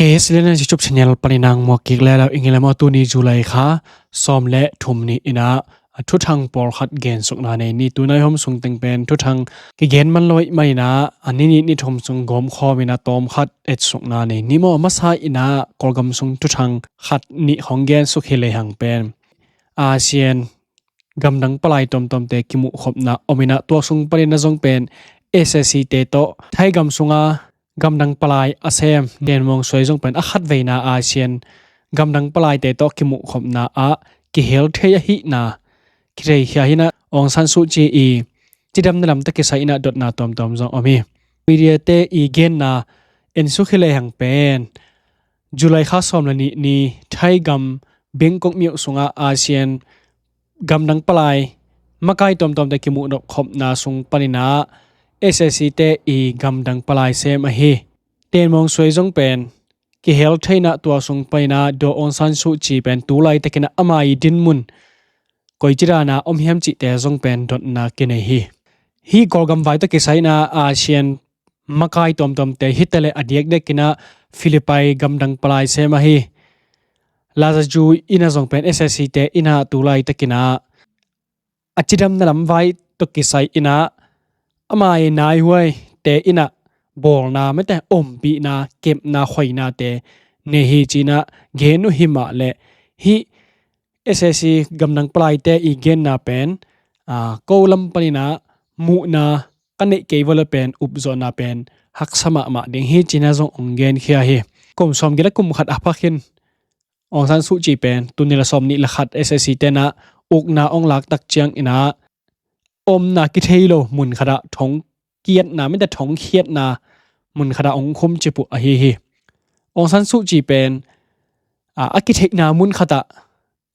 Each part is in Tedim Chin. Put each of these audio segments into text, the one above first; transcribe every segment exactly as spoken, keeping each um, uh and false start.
K S L N YouTube channel panin nang muak kik lel lo ing ei maw. Tuni July kha sawm le thum ni in ah thuthang pawlkhat gensukna nei ni. Tunai hom sung teng pen thuthang kigen man lo ahih manin ah, a ni nih ni thum sung gawmkhawm in ah tawmkhat etsukna nei ni maw. Masa in ah Kawlgam sung thuthang khat nih hong gensuk hi lehang pen ASEAN gamdang palai tuamtuamte kimuhkhopna om in ah, tua sung panin ah zong pen S S C te tawh Thaigam sunga gamdang palai a sem Tenmong Suai zong pen a khatveina ASEAN gamdang palaite tawh kimuhkhopna ah kihel thei ahihna kitheikhia hi in ah, Aung San Suu Kyi i cidamna lam tawh kisai in ah dotna tuamtuam zong om hi. Mediate i genna ensuk hi lehang pen July kha sawm le nih ni Thaigam Bangkok myo sungah ASEAN gamdang palai makai tuamtuamte kimuhkhopna sung panin ah S S C te i gamdang palai sem ahi Tenmong Suai zong pen kihel thei in ah, tua sung panin ah Daw Aung San Suu Kyi pen tu laitakin ah ama i dinmun koici dan ah om hiam cihte zong pen dotna kinei hi. Hih Kawlgam vai tawh kisai in ah ASEAN makai tuamtuamte hi ta leh a diakdiakin ah Philippines gamdang palai sem ahi Lajaju in ah zong pen S S C te in ah tu laitakin ah a cidamna lam vai tawh kisai in ah ama i naihuaite in ah bawlna, mete ompihna, kepna, khoinate nei hi ci in ah gen uh hi mah leh, hih S S C gamdang palaite i genna pen, aa, ko lam panin ah muhna ka neih kei vua leh pen upzawhna pen haksa mahmah ding hi ci in ah zong hong genkhia hi. Kum sawmgiat le kum khat a pha khin Aung San Suu Kyi pen tuni la sawmnih le khat S S C te in ah ukna hong lak tak ciangin ah omna kithei lo mun khat ah thong kiatna, mete thong khiatna mun khat ah hong khumcip uh ahi hi. Aung San Suu Kyi pen, a, a kitheihna mun khat ah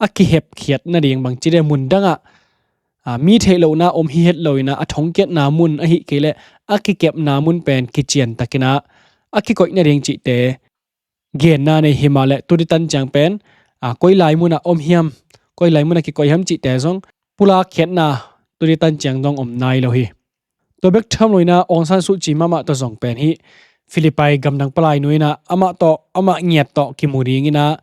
a kihepkhiat nading, bangci le mun dang ah, a, mi theih lohna om hi het lo in ah, a thong kiatna mun ahih kei leh a kikepna mun pen kician takin ah a kikoih nading cihte genna nei hi mah leh, tu ni tan ciang pen, a, koi lai mun ah om hiam, koi lai mun ah kikoih hiam cihte zong pulak khiatna tu ni tan ciang zong om nai lo hi. Tua bek tham lo in ah Aung San Suu Kyi mahmah tawh zong pen hih Philippines gamdang palai nu in ah amah tawh, amah ngiat tawh kimu dingin ah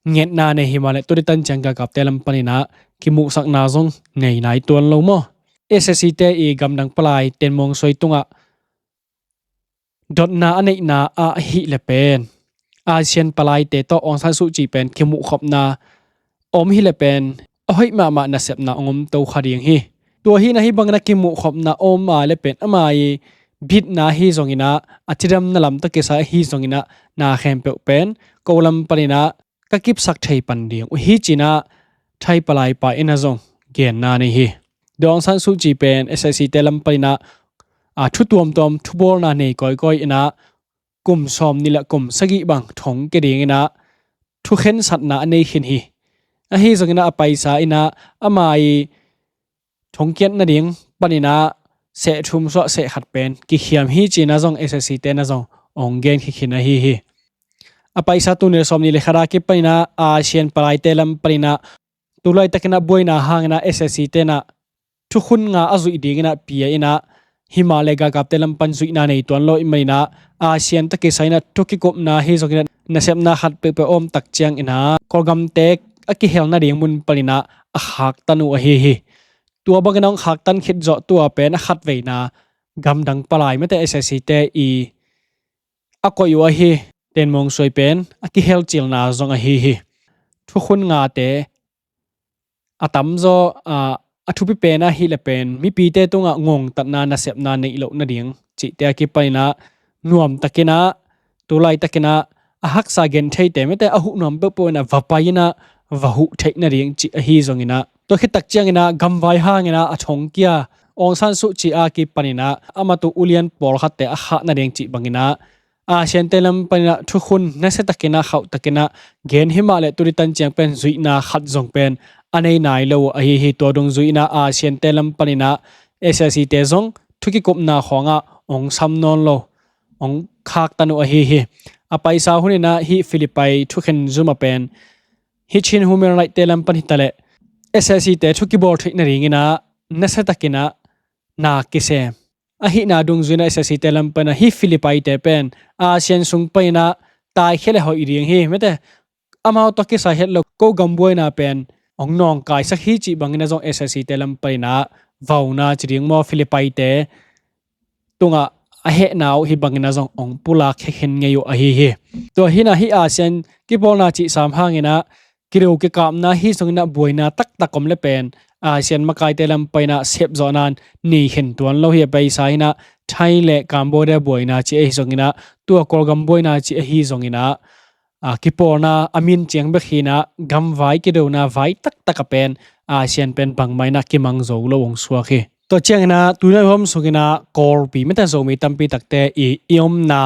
ngetna nei hi mah leh, tu ni tan ciang galkapte lam panin ah kimuhsakna zong nei nai tuan lo maw. S S C te i gamdang palai Tenmong Suai tungah dotna a neihna ah ahih leh pen ASEAN palaite tawh Aung San Suu Kyi pen kimuhkhopna om hi leh pen a hoih mahmah nasepna hong om to kha ding hi. Tua hi in ah hih bangin ah kimuhkhopna om a leh pen ama i bitna ahi zongin ah, a cidamna lam tawh kisai ahi zongin ah, na khempeuh pen ko lam panin ah ka kipsak thei pan ding uh hi ci in ah Thai palai pa in ah zong genna nei hi. Daw Aung San Suu Kyi pen S S C te lam panin ah, a, thu tuamtuam thubawlna nei kawikawi in ah kum sawmnih le kum sagih bang thong kia dingin ah thukhensatna a nei khin hi. Ahi zongin ah a paisa in ah ama i thongkiat nading panin ah seh thum suah seh khat pen kikhiam hi ci in ah zong S S C te in ah zong hong genkhia khin ahi hi. A paisa tuni le sawmnih le khat a kipanin ah ASEAN palaite lam panin ah tu laitakin ah buaina hangin ah S S C te in ah thukhun nga a zuih dingin ah pia in ah, hi mah leh galkapte lam pan zuihna nei tuan lo ahih manin ah ASEAN tawh kisai in ah thu kikupna ahi zongin ah nasepna khat peuhpeuh om tak ciangin ah Kawlgamte a kihel nading mun panin ah a khaktan uh ahi hi. Tua bangin ah hong khaktan khit zawh tua pen a khatveina gamdang palai, mete S S C te i a koih uh ahi Tenmong Suai pen a kihelcilna zong ahi hi. Thukhun ngate a tamzaw, a, a thupi pen ahih leh pen mipite tungah ngongtatna, nasepna neih loh nading cihte a kipanin ah nuamtakin ah tu laitakin ah a haksa gentheite, mete a huh nuam peuhpeuh in ah va pai in ah va huh theih nading cih ahi zongin ah, tua khit tak ciangin ah gamvai hangin ah a thongkia Aung San Suu Kyi a kipanin ah amah tawh ulian pawlkhatte a khah nading cih bangin ah ASEAN te lam panin ah thukhun nasiatakin ah khauhtakin ah gen hi mah leh tu ni tan ciang pen zuihna khat zong pen a nei nai lo uh ahi hi. Tua dungzui in ah ASEAN te lam panin ah S S C te zong thu kikupna khawngah hong sam nawn lo, hong khaktan uh ahi hi. A paisa hun in ah hih Philippines thukhen zum ah pen hih Chin Human Rights te lam pan hi ta leh S S C te thu kibawl theih nadingin ah nasiatakin ah na kisem. Ahihna dungzui in ah S S C te lam panin ah hih Philippines te pen ASEAN sung panin ah taikhia le hoih ding hi mete. Amau tawh kisai het lo ko gam buaina pen hong nawngkaisak hi cih bangin a zong S S C te lam panin ah vauna ci ding maw, Philippi te tungah a hehna uh hih bangin a zong hong pulak khekhen ngei uh ahi hi. Tua hi-in ah hih ASEAN kipawlna cih sam hangin ah kido kikapna hi zongin ah buaina taktak om le pen ASEAN makaite lam panin ah sepzawhna nei khen tuan lo hi. A paisa hi-in ah Thai le Cambodia buaina cih ahi zongin ah, tua Kawlgam buaina cih ahi zongin ah, a, kipawlna a min ciang bek hi-in ah gamvai kidona vai taktak a pen ASEAN pen bangmah in ah kimang zo lo hong suak hi. Tua ciangin ah tunai huam sungin ah Kawlpi mete Zomi tampi takte i, i omna,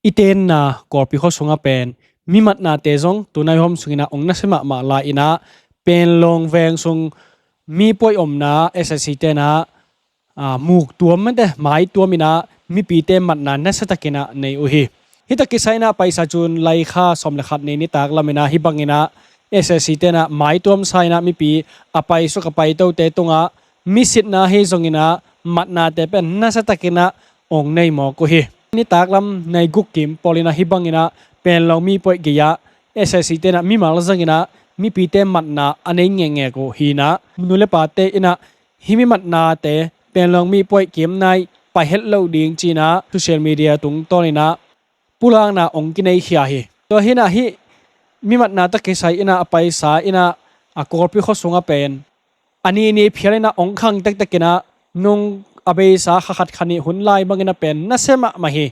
i tenna Kawlpi khua sungah pen mi matnate zong tunai huam sungin ah hong nasia mahmah lai-in ah Panglong veng sung mi puai omna S S C te in ah, a, muktuam mete maituam in ah mipite matna nasiatakin ah nei uh hi. Hih tawh kisai in ah paisa June lai kha sawm le khat ni nitak lamin ah hih bangin ah S S C te in ah maituam sa-in ah mipi a paisuk a paitote tungah misitna hi zongin ah matnate pen nasiatakin ah hong nei mawk uh hi. Nitak lam nai guk kim pawlin ah hih bangin ah Panglong mi puai gei-ah S S C te in ah mimal zangin ah mipite matna a nei ngekngek uh hi-in ah nu le pate in ah hih mi matnate Panglong mi puai kim nai pai het lo ding ci-in ah social media tungtawnin ah pulakna hong kinei khia hi. Tua hi-in ah hih mi matna tawh kisai in ah a paisa in ah a Kawlpi khua sungah pen a ni ni phial in ah hong khang tektekin ah nung a beisa kha khat kha nih hun lai bangin ah pen nasia mahmah hi.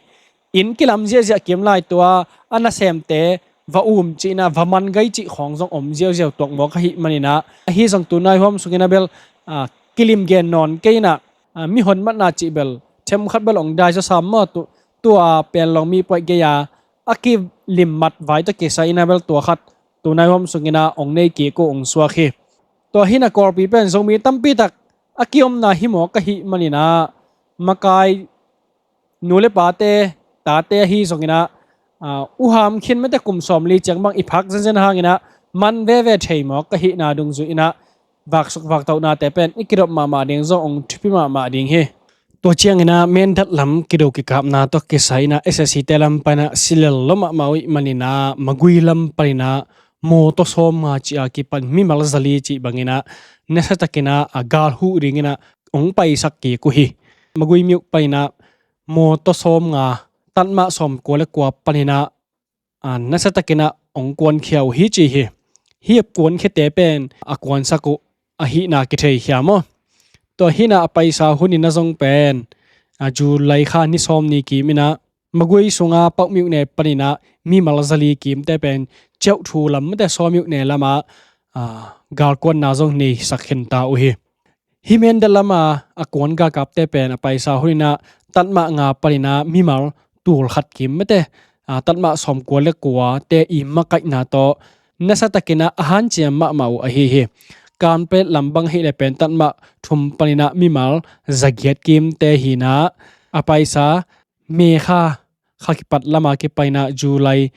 Inn kilam ziahziah kim lai, tua a nasemte va um cihna, va man gai cih khawng zong om ziauziau tuak mawk ahih manin ah, ahi zong tunai huam sungin ah bel, a, kilim gen nawn kei in ah, a, mihon matna cih bel themkhat bel hong dai zaw sam maw, tu, tua Panglong mi puai gei-a a kilim mat vai tawh kisai in ah bel tua khat tunai huam sungin ah hong nei kik uh hong suak hi. Tua hi-in ah Kawlpi pen Zomi tampi tak a kiomna hi mawk ahih manin ah makai nu le pate, tate ahi zongin ah, a, uham khin mete kum sawmli ciang bang i phak zenzen hangin ah man veve thei mawk ahihna dungzui in ah vaksuk vaktohnate pen i kidop mahmah ding zong hong thupi mahmah ding hi. Tua ciangin ah Mindat lam kido kikapna tawh kisai in ah S S C te lam panin ah silel lo mahmah uh ahih manin ah Magway lam panin ah mawtaw sawmnga cih a kipan mimal zali cih bangin ah nasiatakin ah a gal huh dingin ah hong paisak kik uh hi. Magway myo panin ah mawtaw sawmnga, tatmah sawmkua le kua panin ah, a, nasiatakin ah hong kuankhia uh hi ci hi. Hih a kuankhiate pen a kuansak uh ahihna kithei khia maw. Tua hi-in ah a paisa hunin ah zong pen, a, July kha ni sawmnih kim in ah Magway sunga Pauk myo ne panin ah mimal zali kimte pen Kyaukphyu lam mete Saw myo ne lamah, a, galkuanna zong neisak khinta uh hi. Hih Mindat lama a kuan galkapte pen a paisa hunin ah tatmah nga panin ah mimal tul khat kim mete, a, tatmah sawmkua le kuate i makaihna tawh nasiatakin ah a hanciam mahmah uh ahi hi. Kanpetlet lam bang ahih leh pen tatmah thum panin ah mimal zagiat kimte hi-in ah a paisa May kha, kha kipat lama kipan in ah July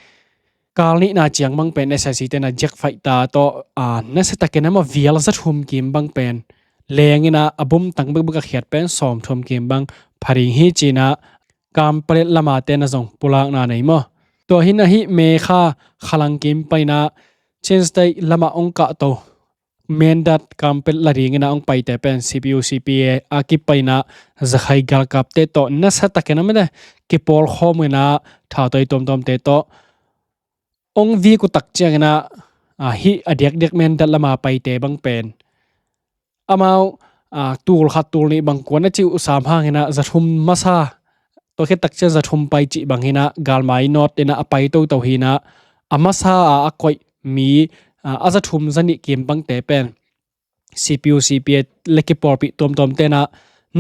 kal nihna ciang bang pen S S C te in ah jet fighter tawh, a, nasiatakin ah maw vial za thum kim bang pen lengin ah a bumtang bekbek a khiat pen sawmthum kim bang pha ding hi ci-in ah Kanpetlet lamate in ah zong pulakna nei maw. Tua hi-in ah hih May kha khalang kim panin ah Chin State lamah hong kahto Mindat Kanpetlet la dingin ah hong paite pen C P U C P A a kipan in ah Rakhine galkapte tawh nasiatakin ah mete kipawlkhawm in ah thatoi tuamtuamte tawh hong vik uh tak ciangin ah, a, hih a diakdiak Mindat lama paite bang pen amau, a, tul khat tul nih bang kuan a cih uh sam hangin ah za thum masa, tua khit tak ciang za thum pai cih bangin ah galmai nawt in ah a pai toto hi-in ah a masa a a koih mi, a, a za thum za nih kim bangte pen C P U C P A le kipawlpih tuamtuamte in ah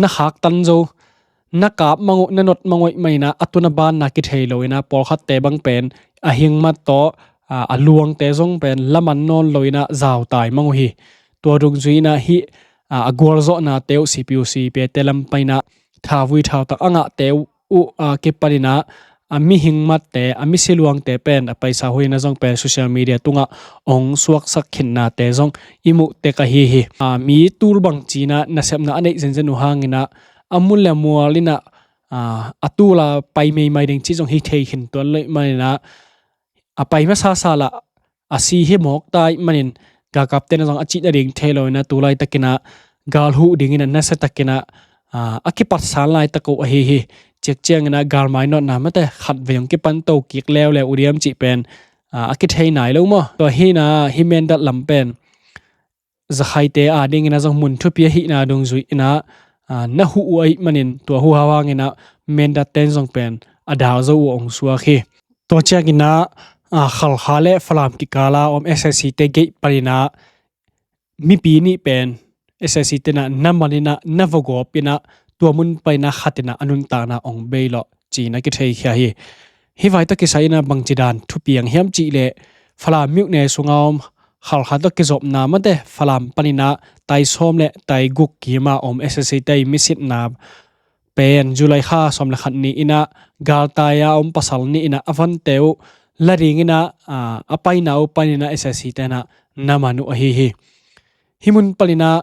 na khaktan zo, na kap mang uh, na not mang uh ahih manin ah a tun a banna kithei lo in ah pawlkhatte bang pen a hingmat tawh, a, a luangte zong pen laman nawn lo in ah zautai mang uh hi. Tua dungzui in ah hih, a, a gualzawhnate uh C P U C P A te lam panin ah thavui thautak a ngahte uh, uh, a kipan in ah a mihing matte, a misi luangte pen a paisa hunin ah zong pen social media tungah hong suaksak khinnate zong i muh tek ahi hi. A, mi tul bang ci-in ah nasepna a neih zenzen uh hangin ah a mu le mual in ah, a, a tul a pai meimai ding cih zong hi thei khin tuan lo ahih manin ah a pai masa sa lah a si hi mawk ta ahih manin galkapte na zong a cih nading thei lo in ah tu laitakin ah gal huh dingin ah nasiatakin ah a kipat san laitak uh ahi hi. Ciakciangin ah galmai nawtna mate khat vei hong kipan to kik leuleu uh diam cih pen a kithei nai lo maw? Tua hi in ah hih Mindat lam pen Zakhaite a dingin ah zong mun thupi ahihna dungzui in ah na huh uh ahih manin tua huh hau hangin ah Mindatte in zong pen a dal zo uh hong suak hi. Tua ciangin ah Khalkha le Falam kikal a om SAC te gate panin ah mipi nih pen SAC te in ah na man in ah na va gawp in ah tua mun panin ah khat in ah a nuntakna hong bei lawh ci-in ah kitheikhia hi. Hih vai tawh kisai in ah bangci dan thupiang hiam cih leh Falam myone sungah om Khalkha tawh kizopna mate Falam panin ah tai sawm le tai guk kim a om SAC te i misitna pen July kha sawm le khat ni in ah galtai a om pasal nih in ah a vante uh la dingin ah a paina uh panin ah SAC te in ah na man uh ahi hi. Hih mun panin ah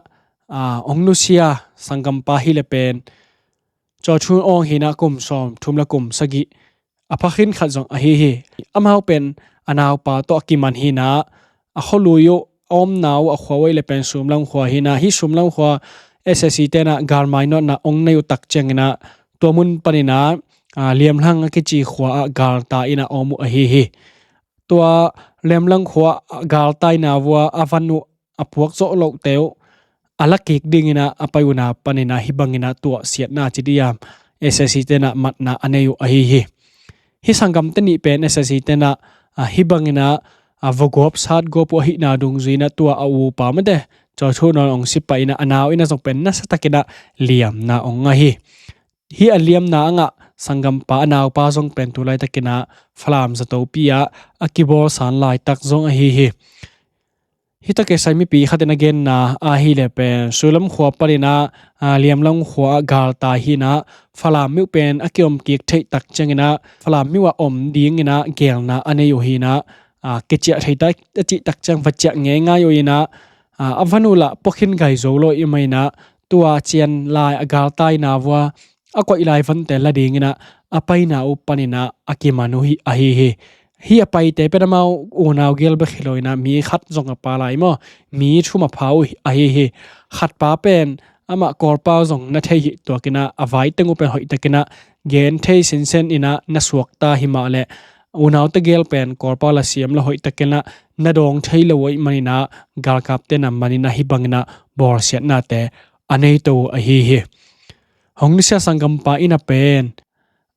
hong nusia sanggampa hi le pen Cawthun Aung hi in ah kum sawm thum le kum sagih a pha khin khat zong ahi hi. Amau pen a naupa tawh a kiman hi in ah a khualui uh a omna uh a khua uh ahih le pen Sumlam khua hi in ah hih Sumlam khua SAC te in ah galmai nawtna hong nei uh tak ciangin ah tua mun panin ah Liamlang a kici khua ah galtai in ah a om uh ahi hi. Tua Liamlang khua ah galtaina uh a a van uh a puak zawh lohte uh a la kik dingin ah a pai uh na panin ah hih bangin ah tuahsiatna ci diam SAC te in ah matna a nei uh ahi hi. Hih sanggamte nih pen SAC te in ah hih bangin ah va gawp sat gawp uh ahihna dungzui in ah tua a upa mate Cawthun Aung hong si pah in ah a nau in ah zong pen nasiatakin ah liamna hong ngah hi. Hih a liamna a ngah sanggampa a naupa zong pen tu laitakin ah Falam zatopi ah a kibawl san laitak zong ahi hi. Hih tawh kisai mipi khat in a genna ahi le pen Sumlam khua panin ah Liamlang khua ah galtai hi in ah Falam myo pen a kiom kik theih tak ciangin ah Falam myo ah om dingin ah geelna a nei uh hi in ah kiciah thei ta a cih tak ciang va ciah ngeingai uh in ah a van uh lah pua khin gai zo lo ahih manin ah tua ciang lai a galtaina uh a koih lai vante la dingin ah a paina uh panin ah a kiman uh ahi hi. Hih a paite pen amau unau gel bek hi lo in ah mi khat zong a pha lai maw, mi thum a pha uh ahi hi. Khatpa pen amah Kawlpau zong na thei hi tuakin ah a vai teng uh pen hoihtakin ah gen thei sinsen in ah na suak ta hi mah leh unaute gel pen Kawlpau la siam lo hoihtakin ah na dawng thei lo uh ahih manin ah galkapte na man in ah hih bangin ah bawlsiatnate a nei to uh ahi hi. Hong nusia sanggampa in ah pen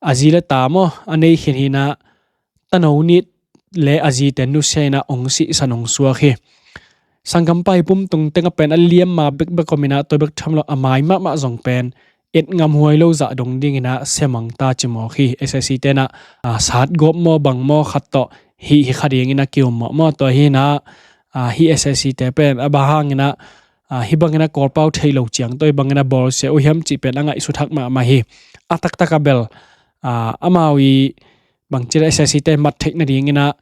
a zi le ta maw a nei khin hi in ah tano nih le a zite nusia in ah hong sihsan hong suak hi. Sanggampa hih pum tung teng ah pen a liamma bekbek om in ah tua bek tham lo a mai mahmah zong pen et ngam huai lo zah dong dingin ah sia mang ta ci mawk hi. SAC te in ah sat gawp maw bang maw khat tawh hih hi kha dingin ah ki-um mawhmawh tua hi in ah hih SAC te pen a bang hangin ah hih bangin ah Kawlpau theih lo ciang tawh hih bangin ah bawlsia uh hiam cih pen a ngaihsut hak mahmah hi. A taktak a bel amau i bangci le SAC te mat theih nadingin ah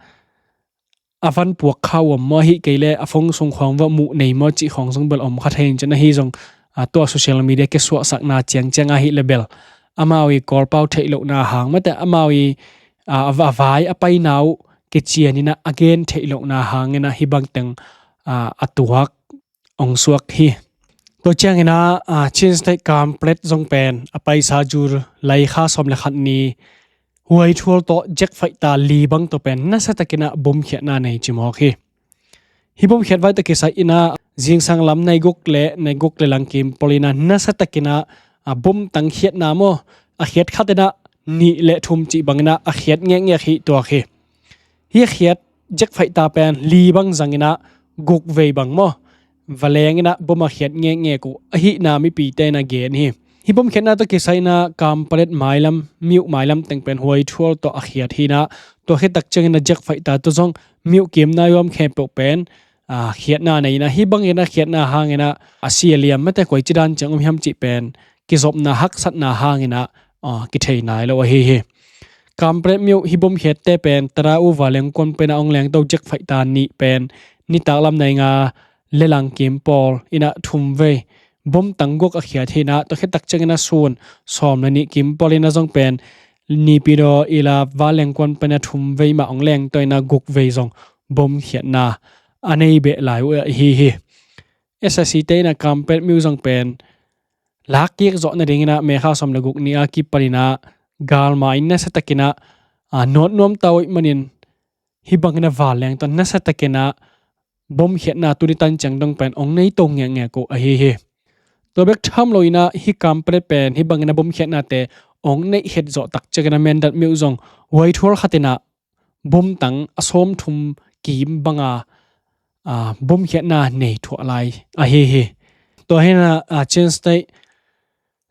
a van puak kha uh om maw, ahih kei leh a phone sung khawng va muh nei maw cih khawng zong bel om kha thei in cin ahi zong tua social media kisuahsakna ciangciang ahih le bel amau i Kawlpau theih lohna hang mate amau i a vai a paina uh kician in ah a gen theih lohna hangin ah hih bang teng a tuak hong suak hi. Tua ciangin ah Chin State Kanpetlet zong pen a paisa July kha sawm le khat ni huai thual tawh jet fighter li bang tawh pen nasatakin ah bomkhiatna nei ci mawk hi. Hih bomkhiat vai tawh kisai in ah zingsang lam nai guk le nai guk le langkim pawl in ah nasatakin ah bomtang khiatna maw a khiat khat in ah nih le thum cih bangin ah a khiat ngekngek hi tuak hi. Hih a khiat jet fighter pen li bang zangin ah guk vei bang maw va lengin ah bom a khiat ngekngek uh ahihna mipite in a gen hi. Hih bomkhiatna tawh kisai in ah Kanpetlet mailam, myo mailam teng pen huai thual tawh a khiat hi in ah tua khit tak ciangin ah jet fighter tawh zong myo kim nai huam khempeuh pen khiatna nei in ah hih bangin ah khiatna hangin ah a si a liam mate koici dan ciang om hiam cih pen kizopna haksatna hangin ah kithei nai lo ahi hi. Kanpetlet myo hih bomkhiatte pen Tada-U vanleng kuan pen ah hong lengto jet fighter nih pen nitaklam nai nga le langkim pawl in ah thum vei bomtang guk a khiat hi in ah tua khit tak ciangin ah sun sawm le nih kim pawl in ah zong pen Naypyidaw ila vanleng kuan pana thum vei mah hong leng tawh ina guk vei zong bom khiatna a nei beh lai uh ahi hi. S S C te ina Khampat myo zong pen lakkik zawh nadingina May kha sawm le guk ni a kipanina galma in nasiatakinah a nawt nuam ta uh ih manin hih bangina vanleng tawh nasiatakinah bom khiatna tuni tan ciang dong pen hong nei to ngekngek uh ahi hi. Tua bek tham loinah hih Khampat pen hih bangina bom khiatnate hong neih het zawh tak ciangina Mindat myo zong huaithual khatinah bom tang a sawmthum kim banga a, bom khiatna nei thuah lai ahi hi. Tua hina a, Chin State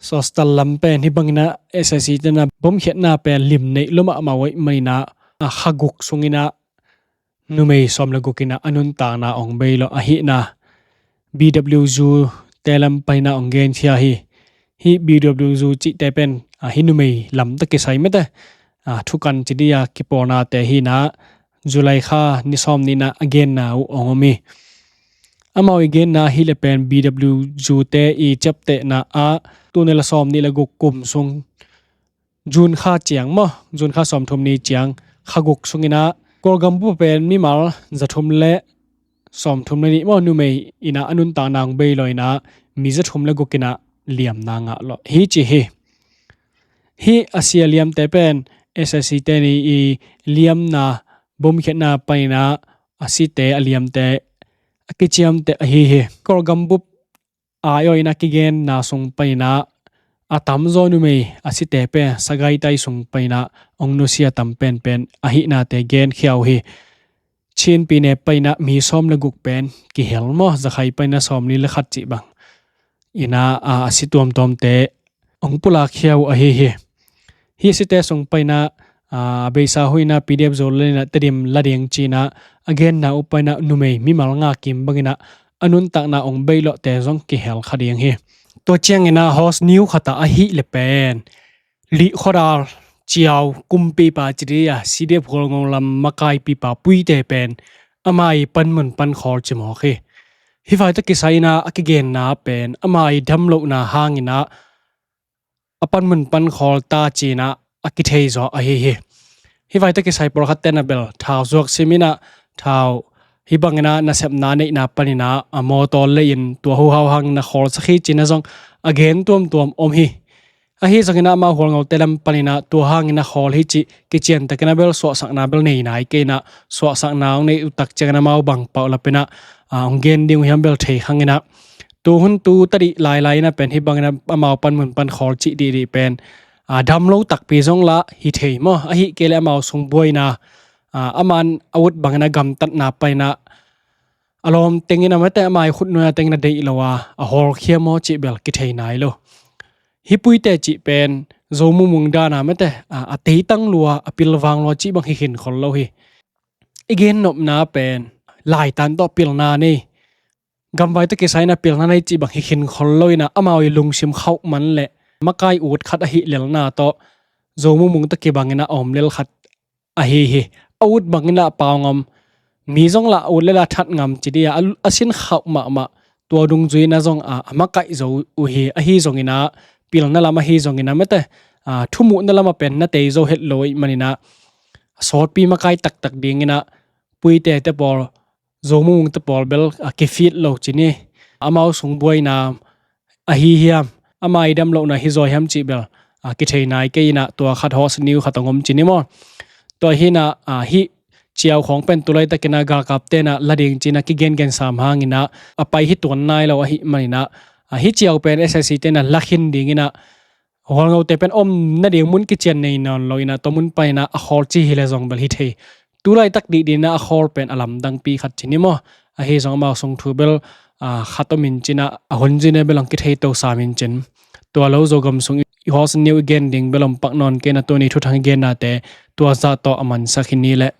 Sostal lam pen hih bangina S S C tena bom khiatna pen lim neih lua mahmah uh ih maninah a, kha guk sunginah numei sawm le gukinah a nuntakna hong bei lawh ahihna B W U te lam panina hong genkhia hi. Hih B W U cihte pen a, hih numei lam tawh kisai mete a, thukan ci dih a kipawlnate hinah July kha ni sawm nihna a genna uh hong om hi. Amau i genna hileh pen B W U te i ciaptehna ah tul nih le sawm nih le guk kum sung June kha ciang maw, June kha sawmthum ni ciang kha guk sunginah Kawlgam bup pen mimal zathum le sawmthum le nih maw, numei inah a nuntakna hong bei lawinah mi zathum le gukinah liamna ngah lawh hi ci hi. Hih a sia liamte pen S S C te ni i liamna bom khiatna paninah a site a liamte a kiciamte ahi hi. Kawlgam bup a i awina kigenna sung paninah a tamzaw numei a site pen Sagaing tai sung paninah hong nusia tam penpen ahihnate genkhia uh hi. Chin pyine paninah mi sawm le guk pen kihel maw, Rakhine paninah sawm nih le khat cih bang inah a, a si tuamtuamte hong pulakkhia uh ahi hi. Hih site sung paninah a, beisa huinah P D F Zoland inah Tedim la ding cinah a genna uh paninah numei mimal nga kim banginah a nuntakna hong bei lawhte zong kihel kha ding hi. Tua cianginah host new khatah ahih le pen Lih khuadal ciau kumpipa ci dih a, C D F Hualngo lam makaipipa Puite pen ama i panmun pankhawl cimawk hi. Hih vai tawh kisai inah a kigenna pen ama i damlohna hanginah a panmun pankhawl ta cinah a kithei zaw ahi hi. Hih vai tawh kisai pawlkhat tena bel thau zuak siminah thau hih banginah nasepna neihna paninah a mawtaw lei-in tua huhau hangin a khawlsak hi cinah zong a gen tuamtuam om hi. Ahi zonginah amau Hualngote lam paninah tua hangin a khawl hi cih kiciantakinah bel suahsakna bel nei nai keinah suahsakna hong neih uh tak ciangin amau bang pauh lapinah a, hong gen ding uh hiam bel thei khanginah tu hun tu tadih lailai inah pen hih banginah amau panmun pankhawl cih dihdih pen a, dam lo takpi zong lah hi thei maw, ahih kei leh amau sung buaina a, aman a ut banginah gamtatna paninah a lawm tenginah mete ama i khutnuai tengin a deih lo a, a hawlkhia maw cih bel kithei nai lo. Hih Puite cih pen Zo mumung dana mete a, a teitang lua, a pilvang lua cih bang hi khin khol lo hi. I gennopna pen laitan tawh pilna nei, gamvai tawh kisai inah pilna nei cih bang hi khin khol lo inah amau i lungsim khauh man le makai ut khat ahih lelna tawh Zo mumung tawh kibanginah a om lel khat ahi hi. A ut banginah a pau ngam, mi zong lah a ut lela that ngam ci dih a, a, a sin khauh mahmah, tua dungzui inah zong a, a makaih zo uh hi. Ahi zonginah pilna lam ahi zonginah mete a, thumuhna lamah pen na tei zo het lo ih maninah a sawtpi makai taktak dinginah Puite te pawl Zo mumung te pawl bel a kifit lo ci ni. Amau sung buaina ahi hiam, ama i damlohna hi zaw hiam cih bel a kithei nai kei inah tua khat host new khat hong om ci ni maw. Tua hinah a, hih ciau khawng pen tulaitakinah galkap tenah la ding cinah kigengen sam hanginah a pai hi tuan nai lo ahih maninah a, hih ciau pen S S C tenah la khin dinginah Hualngote pen om nading mun kician nei nawn lo inah tua mun paninah a khawl ci hileh zong bel hi thei. Tulaitak dihdinah a khawl pen a lamdangpi khat ci ni maw. Ahi zong amau sung thu bel a, khat om in cinah a hun zine bel hong kithei to sam in cin. Tua lo Zogam sung i host new i gen ding bel om pak nawn kei inah tuni thuthang i gennate tua zah tawh a mansak hi ni leh.